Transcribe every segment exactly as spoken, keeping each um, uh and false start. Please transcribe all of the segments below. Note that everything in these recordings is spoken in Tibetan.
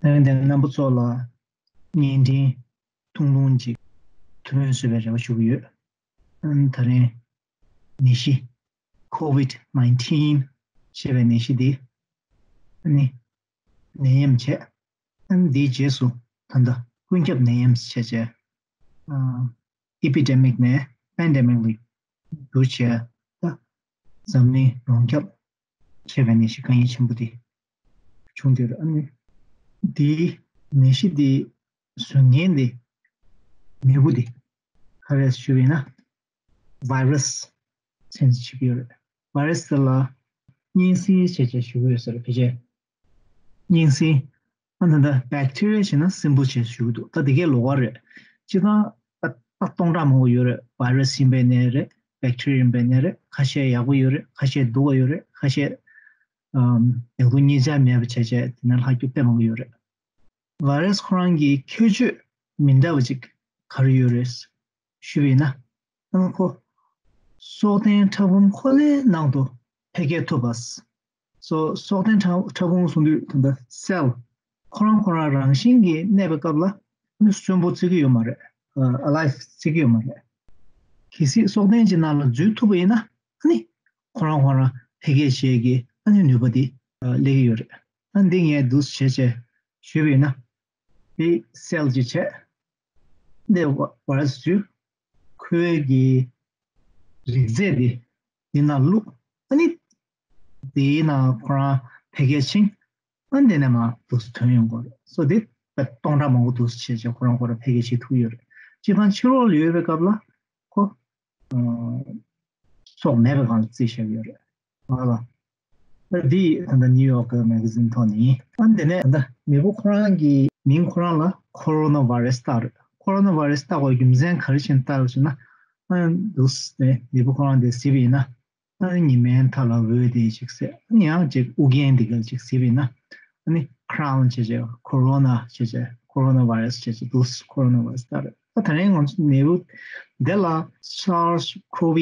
ལྷན་རྒྱས་རྣམ་པ་ཚོ་ལ་བརྙན་འཕྲིན་ཐུང་ཐུང་ཅིག་ཐུགས་ཕན་གསོས་པའི་རེ་བ་ཞུ་གི་ཡོད། ཨ་ནི་ད་རིང་ནད་གཞི་ཀོ་བིད་ནའིན་ཊིན་ཞེས་པའི་ནད་གཞི་འདི་ཨ་ནི་ནད་ཡམས་བྱས། ཨ་ནི་འདིའི་རྗེས་སུ་ད་ལྟ་ཀུན་ཁྱབ་ནད་ཡམས་བྱས་བྱས། ཨ། ཨེ་པི་ཌེ་མིག་ནས་པེན་ཌེ་མིག་ལ་འགྱུར་བྱས། ད་འཛམ་གླིང་ཡོངས་ཁྱབ་ཆེ་བའི་ནད་གཞི་དཀའ་ངལ་ཆེན་པོ་དེ་བྱུང་དེར། ཨ་ནི་འདིའི་ནད་གཞི་འདི་བཟོ་མཁན་དེ་ནད་འབུ་དེ་ག་རེ་ཞུས་པ་ཡིན་ན་ཝའི་རས་ཟེར་ཞུ་གི་ཡོད་རེད། ཝའི་རས་དེ་ལ་གཉན་སྲིན་བྱས་བྱས་ཞུ་གི་ཡོད་ཟེར། ཕལ་ཆེར་གཉན་སྲིན། ཨ་ད་ལྟ་བེག་ཊི་རི་ཡ་བྱས་ན་སྲིན་འབུ་བྱས་ཞུ་གི་འདུག་ད་དེ་གའི་ལོགས་ཀ་རེད། སྤྱིར་བཏང་ད་ད་སྟོང་ཕྲག་མང་པོ་ཡོད་རེད། ཝའི་རས་ཡིན་པའི་ནད་རེད། བེག་ཊི་རི་ཡ་ཡིན་པའི་ནད་རེད། ཁ་ཤས་ཡག་པོ་ཡོད་རེད། ཁ་ཤས་སྡུག་ག་ཡོད་རེད། ཁ་ཤས་ཨམ་ཡག་སྡུག་གཉིས་ཆ་མེད་པ་བྱས་བྱས་དེ་ནས་ལྷག་རྒྱུ་དཔེ་མང་པོ་ཡོད་རེད། ཝའི་རས་ཁོ་རང་གི་ཁྱད་ཆོས་མི་འདྲ་བ་ཅིག་ག་རེ་ཡོད་རེད་ཞུས་པ་ཡིན་ན། ཨ་ཁོ་སྲོག་ལྡན་ཕྲ་ཕུང་ཁོ་ནའི་ནང་དུ་འཕེལ་རྒྱས་ཐུབ་པ། སོ་སྲོག་ལྡན་ཕྲ་ཕྲ་ཕུང་གསུང་དུས་ད་ལྟ་སེལ་ཁོ་རང་ཁོ་རང་རང་བཞིན་གྱིས་གནས་པའི་སྐབས་ལ་ནི་གསོན་པོ་བརྩི་གི་ཡོད་མ་རེད། ཨ་ལའིབ་བརྩི་གི་ཡོད་མ་རེད། གལ་སྲིད་སྲོག་ལྡན་གྱི་ནང་ལ་འཛུལ་ཐུབ་པ་ཡིན་ན་ཨ་ནི་ཁོ་རང་ཁོ་རང་འཕེལ་རྒྱས་བྱེད་ཀྱི་ཨ་ནི་ནུས་པ་དེ་ཨ་སླེབས་ཀྱི་ཡོད་རེད། ཨ་འདི་ངས་འདུག་བྱས་བྱས་ཞུས་པ་ཡིན་ན། དེ་སེལ་གྱི་བྱས། འདི་ཝ་ཝའི་རས་ཚོས་ཁོའི་གི་རིགས་རྫས་དེ་འདི་ནང་བླུགས། ཨ་ནི་དེའི་ནང་ཁོ་རང་འཕེལ་རྒྱས་ཕྱིན། ཨ་འདི་ནས་མར་འདུག་ཐོན་ཡོང་གི་རེད། སོ་དེ་སྟོང་ཕྲག་མང་པོ་འདུག་བྱས་བྱས་ཁོ་རང་ཁོ་རང་འཕེལ་རྒྱས་བྱེད་ཐུབ་ཡོད་རེད། སྤྱིར་བཏང་ཕྱི་ལོགས་ལ་ཡོད་པའི་སྐབས་ལ་ཁོ་ཨ་སྲོག་མེད་པའི་སྒང་ལ་རྩིས་བཞག་ཡོད་རེད། ཧ་ལ། ད་འདི་ད་ལྟ་ནིའུ་ཡོག་གི་མེ་ག་ཛིན་ཐོག་ནས་ཡིན། ཨ་འདི་ནས་ད་ལྟ་ནད་འབུ་ཁོ་རང་གི་མིང་ཁོ་རང་ལ་ཁོ་རོ་ན་ཝའི་རས་བཏགས་རེད། ཁོ་རོ་ན་ཝའི་རས་བཏགས་པའི་རྒྱུ་མཚན་ག་རེ་བྱས་ནས་བཏགས་ཡོད་ཟེར་ན། ཨ་འདུག་སེ་ནད་འབུ་ཁོ་རང་དེ་གཟིགས་པ་ཡིན་ན། ཨ་ནི་ཉི་མའི་མཐའ་ལ་འོད་དེ་ཅིག་གསལ། ཨ་ནི་ཡང་ཅིག་དབུ་རྒྱན་འདི་ག་ཅིག་གཟིགས་པ་ཡིན་ན། ཨ་ནི་ཁ་རའུན་བྱས་བྱས་ཁོ་རོ་ན་བྱས་བྱས་ཁོ་རོ་ན་ཝའི་རས་བྱས་བྱས་འདུག་སེ་ཁོ་རོ་ན་ཝའི་རས་བཏགས་རེད། ད་ད་རིང་ང་ཚོ་ནད་འབུ་འདི་ལ་SARS-CoV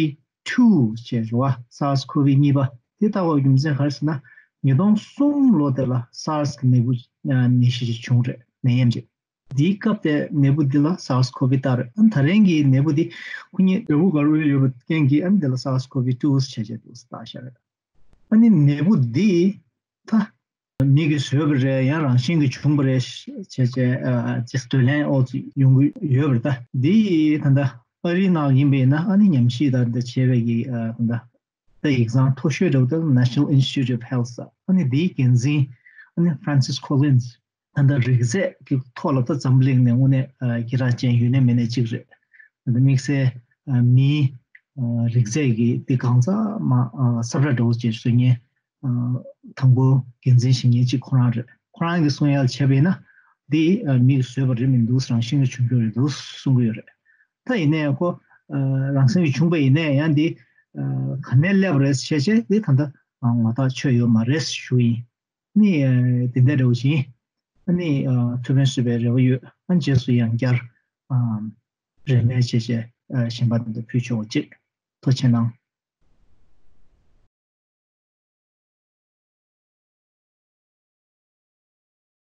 two ཅེས་རེད་བ། SARS-CoV གཉིས་པ་དེ་བཏགས་པའི་རྒྱུ་མཚན་ག་རེ་ཟེར་ན། ཉིས་སྟོང་གསུམ་ལོ་དེ་ལ་SARS་གི་ནད་འབུ་ནད་གཞི་ཅིག་བྱུང་རེད། ནད་ཡམས་ཅིག་འདིའི་སྐབས་དེ་ནད་འབུ་འདི་ལ་SARS-CoV བཏགས་རེད། ཨ་ད་རིང་གི་ནད་འབུ་འདི་ཁོ་གཉིས་འདྲ་པོ་འགལ་བ་ཡོད་པའི་རྐྱེན་གྱིས་ཨ་འདི་ལ་SARS-CoV two ཟེར་བྱས་འདུག་སེ་བཏགས་བཞག་རེད། ཨ་ནི་ནད་འབུ་འདི་ད་མི་གིས་བཟོས་པ་རེད། ཡང་རང་བཞིན་གྱིས་བྱུང་བ་རེད་བྱས་བྱས་ཨ་ཅིག་དོད་ལན་ཨོ་ཅིག་ཡོང་གི་ཡོད་པ་རེད། ད་འདི་ད་ལྟ་ཨ་རིའི་ནང་ཡིན་པས་ན་ཨ་ནི་ཉམས་ཞིབ་ད་ལྟ་བྱས་པའི་གི་ཨ་ད་ལྟ་ད་ཡིག་ཚང་མཐོ་ཤོས་འདྲ་པོ་ད་National Institute of Health ཨ་ནི་འདིའི་འགན་འཛིན་ཨ་ནི་Francis Collins ད་ལྟ་རིགས་རྫས་ཀྱི་ཐོག་ལ་ད་འཛམ་བུ་གླིང་ནས་དངོས་གནས་ཨ་སྐད་གྲགས་ཅན་ཡོད་ནས་མེད་ནས་གཅིག་རེད། ད་ལྟ་དམིགས་བསལ་ཨ་མིའི་ཨ་རིགས་རྫས་ཀྱི་འདི་གང་ཟག་མ་ཨ་ས་བཀྲ་འདྲ་པོ་ཅིག་བཟོ་མཁན་ཨ་དང་པོ་འགན་འཛིན་བྱེད་མཁན་གཅིག་ཁོ་རང་རེད། ཁོ་རང་གིས་གསུང་ཡག་བྱས་པ་ཡིན་ན་འདི་ཨ་མིས་བཟོས་པ་རེད་མི་འདུག་རང་བཞིན་གྱིས་བྱུང་རྒྱུ་རེད་འདུག་གསུང་གི་ཡོད་རེད། ད་ཡིན་ནའི་ཁོ་ཨ་རང་བཞིན་གྱིས་བྱུང་པ་ཡིན་ནའི་ཡང་འདི་ཨ་ག་ནས་སླེབས་པ་རེད་ཟེར་བྱས་བྱས་འདི་ད་ལྟ་ངོ་ཐག་ཆོད་ཡོད་མ་རེད་ཞུ་ཡིན། ནི་དེ་འདྲ་འདྲ་པོ་ཞིག་ཡིན། ཨ་ནི་ཨ་ཐུགས་ཕན་གསོས་པའི་རེ་བ་ཡོད། ཨ་རྗེས་སུ་ཡང་བསྐྱར་ཨ་རེས་མོས་བྱས་བྱས་ཨ་གཞན་པ་དེ་འདྲ་ཕུལ་ཆོག་པ་ཅིག་ཐུགས་རྗེ་གནང་།